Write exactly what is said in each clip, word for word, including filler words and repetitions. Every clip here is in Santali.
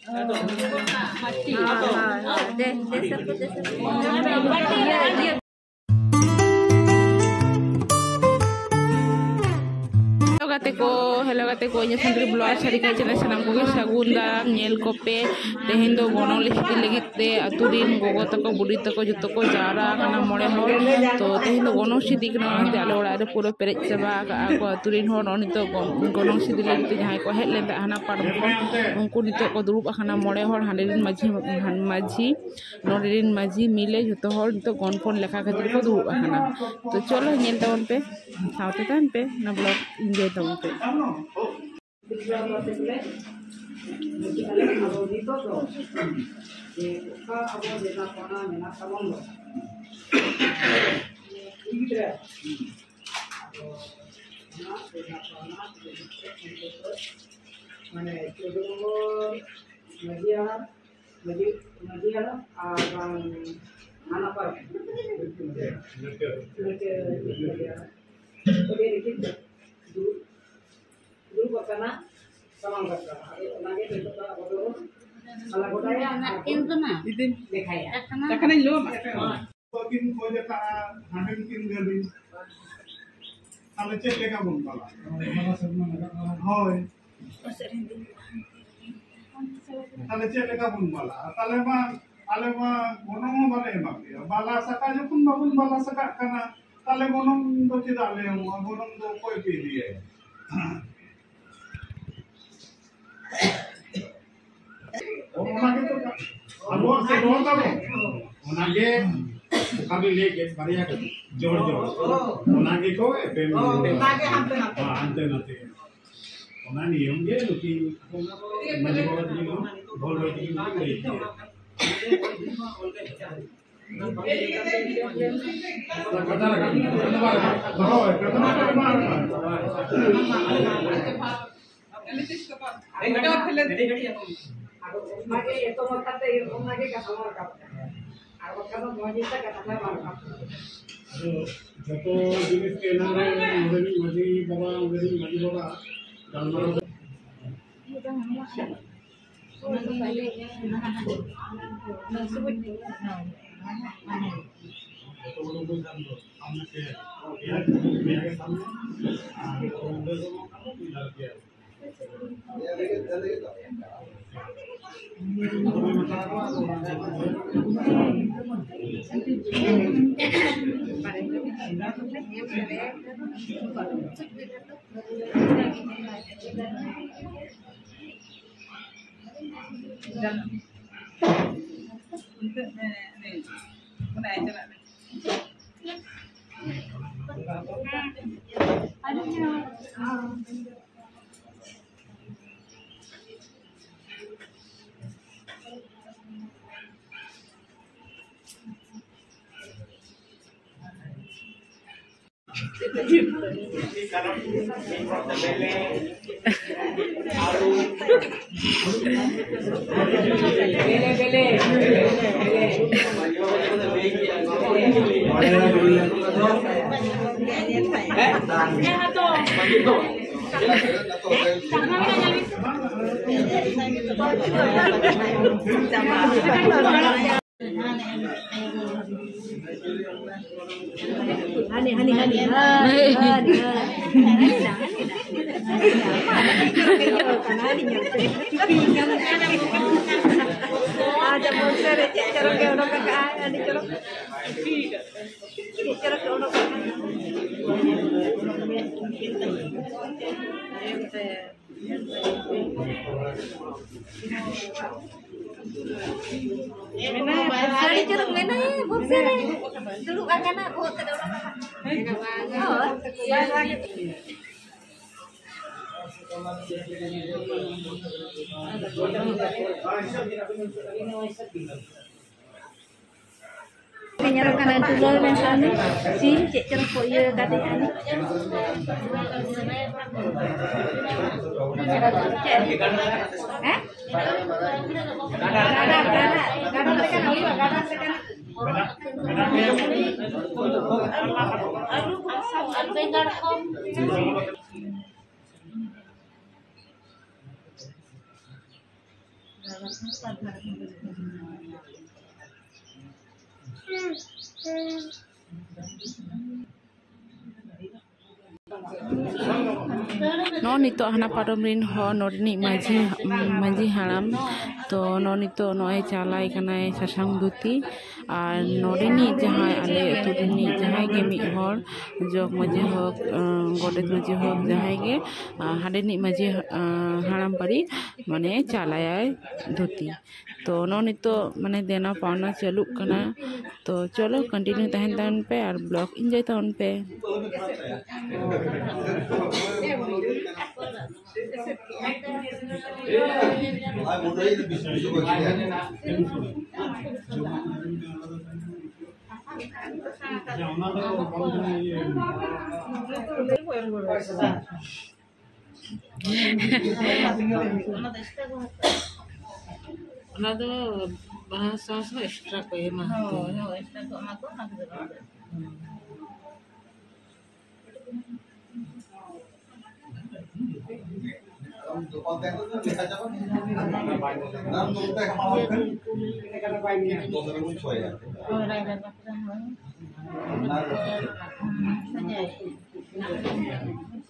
ᱦᱳᱭ, ᱦᱳᱭ, ᱦᱳᱭ᱾ ᱫᱮ, ᱫᱮ, ᱥᱟᱨ ᱠᱚ, ᱫᱮ, ᱥᱟᱨ ᱠᱚ᱾ ᱦᱮᱞᱳ ᱜᱟᱛᱮ ᱠᱚ, ᱦᱮᱞᱳ ᱜᱟᱛᱮ ᱠᱚ, ᱤᱧᱟᱹᱜ ᱥᱟᱱᱛᱟᱲᱤ vlog ᱥᱟᱹᱨᱤ ᱠᱟᱭ channel ᱥᱟᱱᱟᱢ ᱠᱚᱜᱮ ᱥᱟᱹᱜᱩᱱ ᱫᱟᱨᱟᱢ᱾ ᱧᱮᱞ ᱠᱚᱯᱮ, ᱛᱮᱦᱮᱧ ᱫᱚ ᱜᱚᱱᱚᱝ ᱞᱮ ᱤᱫᱤ ᱞᱟᱹᱜᱤᱫ ᱛᱮ ᱟᱹᱛᱩ ᱨᱤᱱ ᱜᱚᱜᱚ ᱛᱟᱠᱚ, ᱵᱩᱰᱷᱤ ᱛᱟᱠᱚ ᱡᱚᱛᱚ ᱠᱚ ᱡᱟᱣᱨᱟ ᱟᱠᱟᱱᱟ, ᱢᱚᱬᱮ ᱦᱚᱲ᱾ ᱛᱚ ᱛᱮᱦᱮᱧ ᱫᱚ ᱜᱚᱱᱚᱝ ᱥᱤᱫᱤ ᱠᱟᱱᱟ, ᱚᱱᱟᱛᱮ ᱟᱞᱮ ᱚᱲᱟᱜ ᱨᱮ ᱯᱩᱨᱟᱹ ᱯᱮᱨᱮᱡ ᱪᱟᱵᱟ ᱟᱠᱟᱜᱼᱟ ᱠᱚ ᱟᱹᱛᱩ ᱨᱤᱱ ᱦᱚᱲ᱾ ᱱᱚᱜᱼᱚᱭ ᱱᱤᱛᱚᱜ ᱜᱚ-, ᱜᱚᱱᱚᱝ ᱥᱤᱫᱤ ᱞᱟᱹᱜᱤᱫ ᱛᱮ ᱡᱟᱦᱟᱸᱭ ᱠᱚ ᱦᱮᱡ ᱞᱮᱱ ᱛᱟᱦᱮᱸ ᱦᱟᱱᱟ ᱯᱟᱨᱚᱢ ᱠᱷᱚᱱ, ᱩᱱᱠᱩ ᱱᱤᱛᱚᱜ ᱠᱚ ᱫᱩᱲᱩᱵ ᱟᱠᱟᱱᱟ, ᱢᱚᱬᱮ ᱦᱚᱲ᱾ ᱦᱟᱸᱰᱮ ᱨᱤᱱ ᱢᱟᱹᱡᱷᱤ, ᱢᱟᱹᱡᱷᱤ, ᱱᱚᱰᱮ ᱨᱤᱱ ᱢᱟᱹᱡᱷᱤ ᱢᱤᱞᱮ ᱡᱷᱚᱛᱚ ᱦᱚᱲ ᱱᱤᱛᱚᱜ ᱜᱚᱱᱯᱚᱱ ᱞᱮᱠᱷᱟ ᱠᱷᱟᱹᱛᱤᱨ ᱠᱚ ᱫᱩᱲᱩᱵ ᱟᱠᱟᱱᱟ᱾ ᱛᱚ ᱪᱚᱞᱚ ᱧᱮᱞ ᱛᱟᱵᱚᱱ ᱯᱮ, ᱥᱟᱶᱛᱮ ᱛᱟᱦᱮᱱ ᱯᱮ, ᱚᱱᱟ vlog enjoy ᱛᱟᱵᱚᱱ ᱯᱮ᱾ ᱟᱫᱚ ᱱᱤᱛᱚᱜ ᱫᱚ ᱡᱮ ᱚᱠᱟ ᱟᱵᱚ ᱵᱮᱱᱟᱣ ᱯᱟᱲᱟ ᱢᱮᱱᱟᱜ ᱛᱟᱵᱚᱱ ᱫᱚ, ᱠᱩᱲᱤ ᱜᱤᱫᱽᱨᱟᱹ, ᱟᱫᱚ ᱚᱱᱟ ᱵᱮᱱᱟᱣ ᱯᱟᱲᱟ ᱢᱟᱱᱮ ᱪᱳᱰᱚ ᱢᱟᱹᱡᱷᱤ ᱦᱟᱲᱟᱢ, ᱢᱟᱹᱡᱷᱤ, ᱢᱟᱹᱡᱷᱤ ᱦᱟᱲᱟᱢ ᱟᱨ ᱵᱟᱝ ᱦᱟᱱᱟ ᱯᱟᱨᱟ ᱱᱟᱹᱴᱭᱟᱹ, ᱱᱟᱹᱴᱭᱟᱹ, ᱟᱹᱰᱤ ᱨᱤᱠᱤᱲ ᱫᱩᱲᱩᱵ ᱫᱩᱲᱩᱵ ᱟᱠᱟᱱᱟ, ᱥᱟᱢᱟᱝ ᱫᱟᱠᱟ᱾ ᱟᱫᱚ ᱚᱱᱟᱜᱮ ᱱᱤᱛᱚᱜ ᱫᱚ ᱟᱵᱚ ᱫᱚᱵᱚᱱ ᱥᱟᱞᱟ ᱜᱚᱴᱟᱭᱟ ᱟᱨ ᱵᱚᱱ ᱤᱫᱤ ᱞᱮᱠᱷᱟᱭᱟ᱾ ᱫᱟᱠᱟᱧ ᱞᱚ ᱟᱢᱟ᱾ ᱦᱳᱭ᱾ ᱠᱤᱱ ᱠᱷᱚᱡ ᱟᱠᱟᱫᱼᱟ, ᱦᱟᱸᱰᱮᱱ ᱠᱤᱱ ᱜᱟᱹᱰᱤ᱾ ᱛᱟᱦᱞᱮ ᱪᱮᱫ ᱞᱮᱠᱟ ᱵᱚᱱ ᱯᱟᱞᱟᱣᱟ? ᱦᱳᱭ᱾ ᱛᱟᱦᱞᱮ ᱪᱮᱫ ᱞᱮᱠᱟ ᱵᱚᱱ ᱵᱟᱞᱟᱜᱼᱟ? ᱛᱟᱦᱞᱮ ᱢᱟ ᱟᱞᱮ ᱢᱟ ᱜᱚᱱᱚᱝ ᱦᱚᱸ ᱵᱟᱞᱮ ᱮᱢᱟ ᱯᱮᱭᱟ᱾ ᱵᱟᱞᱟ ᱥᱟᱠᱟ ᱡᱚᱠᱷᱚᱱ ᱵᱟᱵᱚᱱ ᱵᱟᱞᱟ ᱥᱟᱠᱟᱜ ᱠᱟᱱᱟ, ᱛᱟᱦᱞᱮ ᱜᱚᱱᱚᱝ ᱫᱚ ᱪᱮᱫᱟᱜ ᱞᱮ ᱮᱢᱚᱜᱼᱟ? ᱜᱚᱱᱚᱝ ᱫᱚ ᱚᱠᱚᱭ ᱯᱮ ᱤᱫᱤᱭᱟᱭ? ᱚᱱᱟ ᱜᱮᱛᱚ ᱟᱵᱚᱣᱟᱜ ᱥᱮ ᱱᱚᱣᱟ ᱛᱟᱵᱚᱱ᱾ ᱚᱱᱟᱜᱮ ᱚᱠᱟ ᱵᱤᱱ ᱞᱟᱹᱭ ᱠᱮᱫ, ᱵᱟᱨᱭᱟ ᱠᱟᱛᱮ ᱡᱚᱲ ᱡᱚᱲ, ᱚᱱᱟ ᱜᱮᱠᱚ ᱮᱯᱮᱢ ᱚᱱᱟᱜᱮ ᱦᱟᱱᱛᱮ ᱱᱟᱛᱮ᱾ ᱦᱟᱱᱛᱮ ᱱᱟᱛᱮ᱾ ᱚᱱᱟ ᱱᱤᱭᱚᱢ ᱜᱮ ᱱᱩᱠᱤᱱ ᱢᱟᱹᱡᱷᱤ ᱵᱟᱵᱟ ᱛᱟᱹᱠᱤᱱ ᱦᱚᱸ ᱵᱷᱚᱞ ᱵᱷᱟᱹᱭ ᱛᱟᱹᱠᱤᱱ ᱦᱚᱸ ᱞᱟᱹᱭ ᱠᱮᱫᱟ᱾ ᱟᱫᱚ ᱚᱱᱟᱜᱮ ᱮᱛᱚᱦᱚᱵ ᱠᱟᱛᱮ ᱚᱱᱟᱜᱮ ᱠᱟᱛᱷᱟ ᱢᱟ ᱨᱟᱠᱟᱵ ᱠᱟᱱᱟ᱾ ᱟᱨ ᱵᱟᱠᱷᱟᱱ ᱫᱚ ᱱᱚᱣᱟ ᱡᱤᱱᱤᱥ ᱨᱮ ᱠᱟᱛᱷᱟ ᱢᱟ ᱨᱟᱠᱟᱵ ᱠᱟᱱᱟ᱾ ᱟᱫᱚ ᱡᱚᱛᱚ ᱡᱤᱱᱤᱥ ᱜᱮ ᱮᱱᱟᱝ ᱨᱮ ᱚᱸᱰᱮᱱᱤᱡ ᱢᱟᱹᱡᱷᱤ ᱵᱟᱵᱟ, ᱚᱸᱰᱮᱱᱤᱡ ᱢᱟᱹᱡᱷᱤ ᱵᱟᱵᱟ ᱜᱟᱞᱢᱟᱨᱟᱣ ᱦᱟᱹᱱᱤ, ᱦᱟᱹᱱᱤ, ᱦᱟᱹᱱᱤ, ᱦᱟᱹᱱᱤ, ᱦᱟᱹᱱᱤ, ᱦᱟᱹᱱᱤ, ᱦᱟᱹᱱᱤ, ᱦᱟᱹᱱᱤ, ᱦᱟᱹᱱᱤ, ᱟᱨ ᱡᱮᱢᱚᱱ ᱥᱮ ᱪᱮᱫ ᱪᱚᱨᱚᱠ ᱜᱮ ᱚᱰᱚᱠ ᱟᱠᱟᱜᱼᱟᱭ, ᱟᱹᱰᱤ ᱪᱚᱨᱚᱠ᱾ ᱪᱮᱫ ᱪᱚᱨᱚᱠ ᱜᱮ ᱚᱰᱚᱠ ᱟᱠᱟᱜᱼᱟᱭ᱾ ᱢᱮᱱᱟᱭᱟ, ᱟᱹᱰᱤ ᱪᱚᱨᱚᱠ ᱢᱮᱱᱟᱭᱟ, ᱵᱚᱞ ᱥᱮᱫ ᱨᱮ ᱫᱩᱲᱩᱵ ᱟᱠᱟᱱᱟ, ᱵᱚᱦᱚᱜ ᱛᱮᱫ ᱚᱰᱚᱠ ᱟᱠᱟᱱᱟ᱾ ᱦᱳᱭ᱾ ᱧᱮᱞᱚᱜ ᱠᱟᱱᱟ ᱫᱩᱞᱟᱹᱲ ᱢᱮᱱᱠᱷᱟᱱ ᱥᱤᱢ ᱪᱮᱫ ᱪᱚᱝ ᱠᱚ ᱤᱭᱟᱹ ᱠᱟᱫᱮᱭᱟ᱾ ᱦᱮᱸ? ᱜᱟᱰᱟ, ᱜᱟᱰᱟ, ᱜᱟᱰᱟ, ᱜᱟᱰᱟ ᱞᱮᱠᱟᱱᱟᱜ ᱦᱩᱭᱩᱜᱼᱟ, ᱜᱟᱰᱟ ᱞᱮᱠᱟᱱᱟᱜ᱾ ᱟᱹᱞᱩ ᱠᱚ, ᱟᱨ ᱵᱮᱸᱜᱟᱲ ᱠᱚ᱾ ᱱᱚᱜᱼᱚ ᱱᱤᱛᱚᱜ ᱦᱟᱱᱟ ᱯᱟᱨᱚᱢ ᱨᱮᱱ ᱦᱚᱲ ᱱᱚᱰᱮᱱᱤᱡ ᱢᱟᱹᱡᱷᱤ, ᱢᱟᱹᱡᱷᱤ ᱦᱟᱲᱟᱢ᱾ ᱛᱚ ᱱᱚᱜᱼᱚ ᱱᱤᱛᱚᱜ ᱱᱚᱜᱼᱚᱭ ᱪᱟᱞᱟᱭ ᱠᱟᱱᱟᱭ ᱥᱟᱥᱟᱝ ᱫᱷᱩᱛᱤ᱾ ᱟᱨ ᱱᱚᱰᱮᱱᱤᱡ ᱡᱟᱦᱟᱸᱭ ᱟᱞᱮ ᱟᱹᱛᱩ ᱨᱤᱱᱤᱡ ᱡᱟᱦᱟᱸᱭ ᱜᱮ ᱢᱤᱫ ᱦᱚᱲ, ᱡᱚᱜᱽ ᱢᱟᱹᱡᱷᱤ ᱦᱳᱠ, ᱟᱸ, ᱜᱚᱰᱮᱛ ᱢᱟᱹᱡᱷᱤ ᱦᱳᱠ, ᱡᱟᱦᱟᱸᱭ ᱜᱮ, ᱟᱸ, ᱦᱟᱸᱰᱮᱱᱤᱡ ᱢᱟᱹᱡᱷᱤ, ᱟᱸ, ᱦᱟᱲᱟᱢ ᱵᱟᱹᱲᱤ ᱢᱟᱱᱮ ᱪᱟᱞᱟᱭᱟᱭ ᱫᱷᱩᱛᱤ᱾ ᱛᱚ ᱱᱚᱜᱼᱚ ᱱᱤᱛᱚᱜ ᱢᱟᱱᱮ ᱫᱮᱱᱟ ᱯᱟᱣᱱᱟ ᱪᱟᱹᱞᱩᱜ ᱠᱟᱱᱟ᱾ ᱛᱚ ᱪᱚᱞᱚ continue ᱛᱟᱦᱮᱱ ᱛᱟᱵᱚᱱ ᱯᱮ ᱟᱨ vlog enjoy ᱛᱟᱵᱚᱱ ᱯᱮ᱾ ᱚᱱᱟ ᱫᱚ ᱵᱟᱦᱟ ᱥᱟᱶ ᱥᱟᱶ extra ᱠᱚ ᱮᱢᱟ᱾ ᱦᱳᱭ, ᱦᱳᱭ, extra ᱠᱚ ᱮᱢᱟ ᱠᱚ, ᱚᱱᱟ ᱠᱚᱫᱚ ᱵᱟᱝ᱾ ᱦᱩᱸ᱾ ᱦᱳᱭ, ᱨᱟᱭ ᱨᱟᱭ ᱵᱟᱯᱞᱟ, ᱦᱳᱭ᱾ ᱦᱩᱸ, ᱥᱟᱡᱟᱭ᱾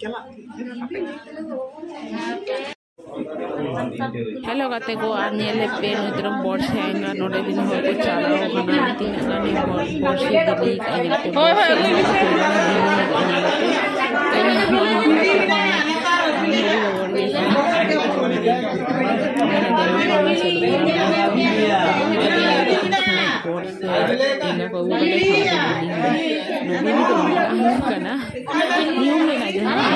ᱪᱟᱞᱟᱜ᱾ Hello ᱜᱟᱛᱮ ᱠᱚ, ᱟᱨ ᱧᱮᱞ ᱞᱮᱯᱮ ᱱᱩᱭ ᱛᱚᱨᱚᱯ ᱵᱚᱨᱥᱟ ᱮᱸᱜᱟ ᱱᱚᱰᱮ ᱨᱤᱱ ᱦᱚᱲ ᱠᱚ ᱪᱟᱞᱟᱣ ᱠᱟᱱᱟ᱾ ᱛᱤᱱᱟᱹᱜ ᱜᱟᱱ ᱵᱚᱨᱥᱟ ᱵᱤᱞᱤ ᱠᱟᱜᱼᱟ, ᱧᱮᱞ ᱯᱮ, ᱵᱚᱨᱥᱟ ᱮᱸᱜᱟ ᱠᱚ ᱵᱤᱞᱤ ᱠᱟᱜᱼᱟ, ᱧᱮᱞ ᱯᱮ᱾ ᱵᱚᱨᱥᱟ ᱮᱸᱜᱟ ᱠᱚ ᱟᱹᱜᱩ ᱠᱟᱛᱮ ᱥᱟᱶᱛᱮ ᱵᱤᱞᱤ ᱦᱩᱭᱩᱜᱼᱟ᱾ ᱱᱚᱰᱮ ᱫᱚ ᱵᱟᱝ ᱠᱟᱱᱟ᱾ ᱱᱤᱭᱚᱢ ᱢᱮᱱᱟᱜᱼᱟ ᱡᱟᱦᱟᱸ᱾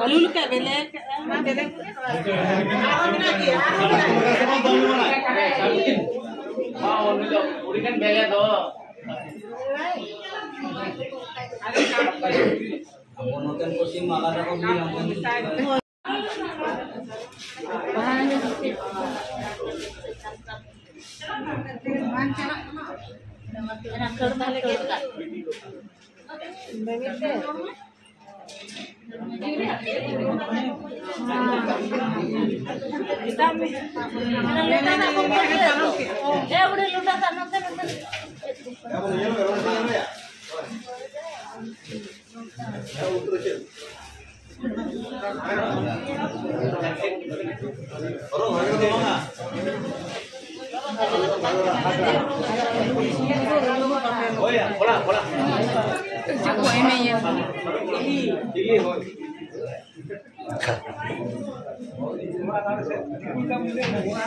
ᱟᱹᱞᱩ ᱞᱮᱠᱟ ᱵᱮᱞᱮ᱾ ᱦᱚᱸ, ᱩᱱᱤ ᱫᱚ ᱠᱩᱲᱤ ᱴᱷᱮᱱ ᱵᱮᱞᱮ ᱫᱚ᱾ ᱟᱵᱚ ᱱᱚᱛᱮᱱ ᱠᱚ ᱥᱤᱢ ᱟᱞᱟᱫᱟ ᱠᱚ ᱵᱤᱞᱤᱭᱟ, ᱚᱱᱛᱮᱱ ᱠᱚ ᱵᱟᱝ᱾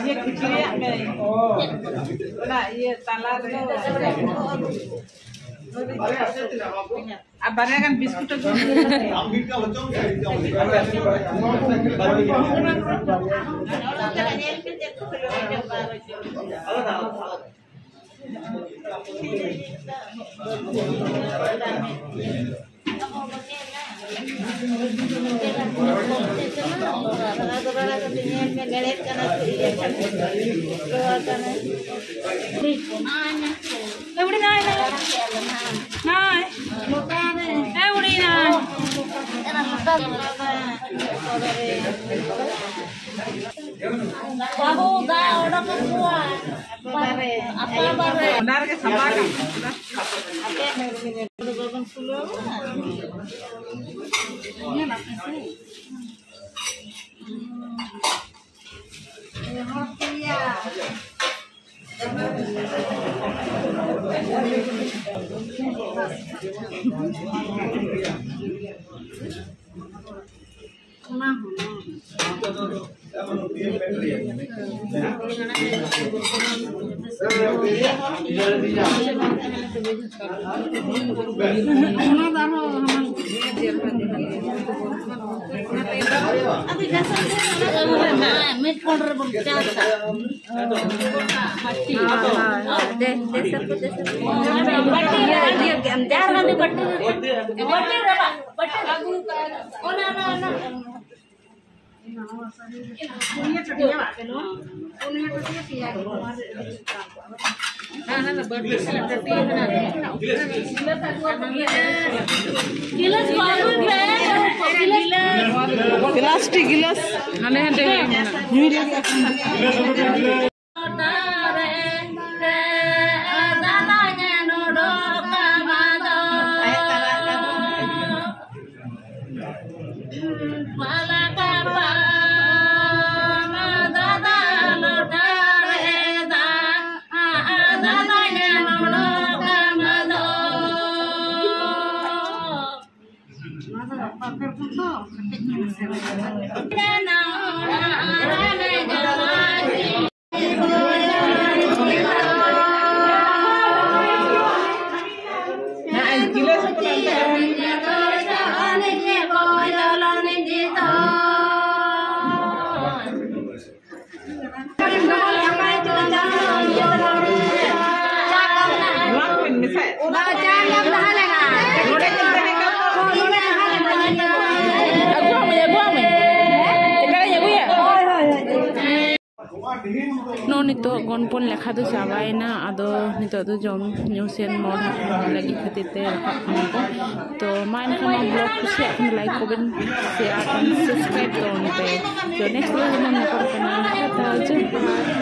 ᱤᱭᱟᱹ ᱠᱷᱤᱪᱲᱤᱭᱟᱜ ᱢᱮ᱾ ᱚᱱᱟ ᱤᱭᱟᱹ ᱛᱟᱞᱟ ᱨᱮ᱾ ᱟᱨ ᱵᱟᱨᱭᱟ ᱜᱟᱱ ᱵᱤᱥᱠᱩᱴ ᱟᱹᱜᱩ᱾ ᱵᱟᱹᱦᱩ ᱫᱟᱜ ᱚᱰᱚᱠ ᱟᱠᱚᱣᱟ᱾ ᱚᱱᱟ ᱨᱮᱜᱮ ᱥᱟᱯᱷᱟ ᱠᱟᱜ ᱢᱮ᱾ ᱟᱯᱮ ᱫᱚ ᱵᱟᱵᱚᱱ ᱠᱷᱩᱞᱟᱹᱣᱟ᱾ ᱧᱮᱞ ᱟᱯᱮ ᱥᱮ᱾ ᱮᱦᱚᱵ ᱯᱮᱭᱟ᱾ ᱚᱱᱟ ᱦᱚᱸ᱾ ᱚᱱᱟ ᱫᱚ ᱟᱨᱦᱚᱸ ᱦᱟᱢᱟᱞ ᱜᱮᱭᱟ᱾ ᱢᱤᱫ ᱠᱚᱬ ᱨᱮᱵᱚᱱ ᱪᱟᱥᱟ᱾ ᱦᱳᱭ, ᱦᱳᱭ, ᱦᱳᱭ᱾ ᱫᱮ, ᱫᱮ, ᱥᱟᱨ ᱠᱚ, ᱫᱮ, ᱥᱟᱨ ᱠᱚ᱾ ᱤᱭᱟᱹ, ᱤᱭᱟᱹ ᱠᱮᱜ ᱟᱢ, ᱫᱮ, ᱥᱟᱨ ᱠᱚ᱾ ᱵᱟᱹᱴᱤ ᱨᱮ, ᱵᱟᱹᱴᱤ ᱨᱮ, ᱵᱟᱹᱴᱤ ᱨᱮ, ᱵᱟᱹᱴᱤ ᱨᱮ᱾ ᱚᱱᱟ, ᱚᱱᱟ, ᱚᱱᱟ᱾ ᱯᱞᱟᱥᱴᱤᱠ ᱜᱤᱞᱟᱹᱥ ᱦᱟᱸᱰᱮ ᱦᱟᱸᱰᱮ ᱧᱩᱭ ᱞᱟᱹᱜᱤᱫ᱾ ᱟᱹᱜᱩᱣᱟᱢᱟᱹᱧ, ᱟᱹᱜᱩᱣᱟᱢᱟᱹᱧ᱾ ᱮᱴᱟᱜ ᱤᱧ ᱟᱹᱜᱩᱭᱟ? ᱱᱚᱜᱼᱚᱭ ᱱᱤᱛᱚᱜ ᱜᱚᱱᱯᱚᱱ ᱞᱮᱠᱷᱟ ᱫᱚ ᱪᱟᱵᱟᱭᱮᱱᱟ᱾ ᱟᱫᱚ ᱱᱤᱛᱚᱜ ᱫᱚ ᱡᱚᱢ ᱧᱩ ᱥᱮᱱ ᱢᱳᱲ ᱞᱟᱹᱜᱤᱫ ᱠᱷᱟᱹᱛᱤᱨ ᱛᱮ ᱨᱟᱠᱟᱵ ᱠᱟᱱᱟ ᱠᱚ᱾ ᱛᱚ ᱢᱟ ᱮᱱᱠᱷᱟᱱ ᱱᱚᱣᱟ vlog ᱠᱩᱥᱤᱭᱟᱜ ᱠᱷᱟᱱ like, comment, share and subscribe ᱛᱟᱵᱚᱱ ᱯᱮ᱾ ᱛᱚ next vlog ᱨᱮᱵᱚᱱ ᱧᱟᱯᱟᱢ ᱠᱟᱱᱟ᱾ ᱴᱟᱴᱟ, ᱡᱚᱦᱟᱨ᱾